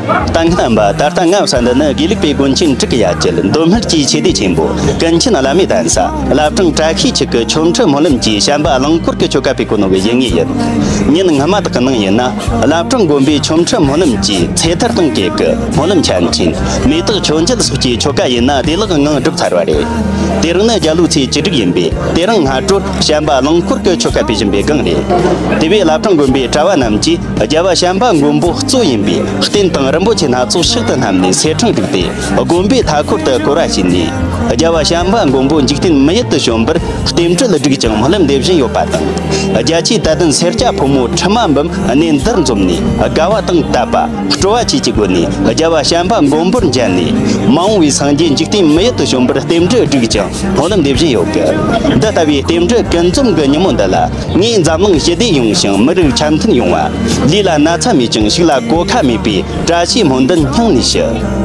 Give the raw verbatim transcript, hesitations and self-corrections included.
ལྟ་མཁན་རྣམ་པ། ད་ལྟ་ང་བསམ་འདི་ནི་དགེ་ལུགས་པའི་དགོན་ཆེན་དྲུག་གི་ཡ་གྱལ་མདོ་སྨད་ཀྱི་ཆོས་སྡེ་ཆེན་པོ་ཀུན་མཁྱེན་བླ་མའི་གདན་ས་བླ་བྲང་བཀྲ་ཤིས་འཁྱིལ་གྱི་ཆོ་འཕྲུལ་སྨོན་ལམ་གྱི་བྱམས་པ་རླངས་འཁོར་གྱི་ཆོ་ག་ཕེབས་གོ་ནོ་གི་ཡིན་ངེས་ཡིན། ཉིན་སྔ་མ་དག་གི་ནང་ཡིན་ན། བླ་བྲང་དགོན་པའི་ཆོ་འཕྲུལ་སྨོན་ལམ་གྱི་ཚེ་ཐར་དང་གེགས་ཀྱི་སྨོན་ལམ་ཆ་འཕྲིན། མེ་སྟག་མཆོད་མཇལ་སོགས་ཀྱི་ཆོ་ག་ཡིན་ན་བདེ་བླག་ངང་སྒྲུབ་ཚར་བ་རེད། དེ་རིང་ནི་རྒྱ་ལོའི་ཚེས་བཅུ་དྲུག་ཡིན་པས། དེ་རིང་སྔ་དྲོར་བྱམས་པ་རླངས་འཁོར་གྱི་ཆོ་ག་ཕེབས་བཞིན་པའི་སྒང་རེད། དེ་བས་བླ་བྲང་དགོན་པའི་གྲྭ་བ་རྣམས་ཀྱིས་རྒྱལ་བ་བྱམས་པ་མགོན་པོ་གཙོ་ཡིན་པའི་རྟེན་དང་རིན་པོ་ཆེ་སྣ་ཚོགས་ཕྱག་ཏུ་བསྣམས་ནས་སེར་ཕྲེང་བསྒྲིགས་ཏེ། དགོན་པའི་མཐའ་འཁོར་དུ་སྐོར་བ་བྱས་ནས། རྒྱལ་བ་བྱམས་པ་མགོན་པོ་འཇིག་རྟེན་མི་ཡུལ་དུ་བྱོན་པར་རྟེན་འབྲེལ་བསྒྲིགས་ཀྱང་སྨོན་ལམ་འདེབས་བཞིན་ཡོད་པ་དང་། རྒྱ་ཆེའི་དད་ལྡན་སེར་སྐྱ་ཕོ་མོ་ཁྲི་མ་འབུམ་གནས་འདིར་འཛོམས་ནས། དགའ་བ་དང་དད་པ། སྤྲོ་བ་བཅས་ཀྱི་སྒོ་ནས་རྒྱལ་བ་བྱམས་པ་མགོན་པོར་མཇལ་ནས། མ་འོངས་པའི་སངས་རྒྱས་འཇིག་རྟེན་མི་ཡུལ་དུ་བྱོན་པར་རྟེན་འབྲེལ་བསྒྲིགས་ཀྱང་སྨོན་ལམ་འདེབས་བཞིན་ཡོད་གི། འདི་ལྟ་བུའི་རྟེན་འབྲེལ་ཀུན་འཛོམས་ཀྱི་ཉིན་མོ་འདི་ལ། ངས་འཛམ་གླིང་ཞི་བདེ་ཡོང་ཞིང་མི་རིགས་འཆམ་མཐུན་ཡོང་བ། ལུས་ལ་ན་ཚ་མེད་ཅིང་ཕྱུགས་ལ་གོད་ཁ་མེད་པའི་བཀྲ་ཤིས་སྨོན་འདུན་སྙིང་ནས་ཞུ།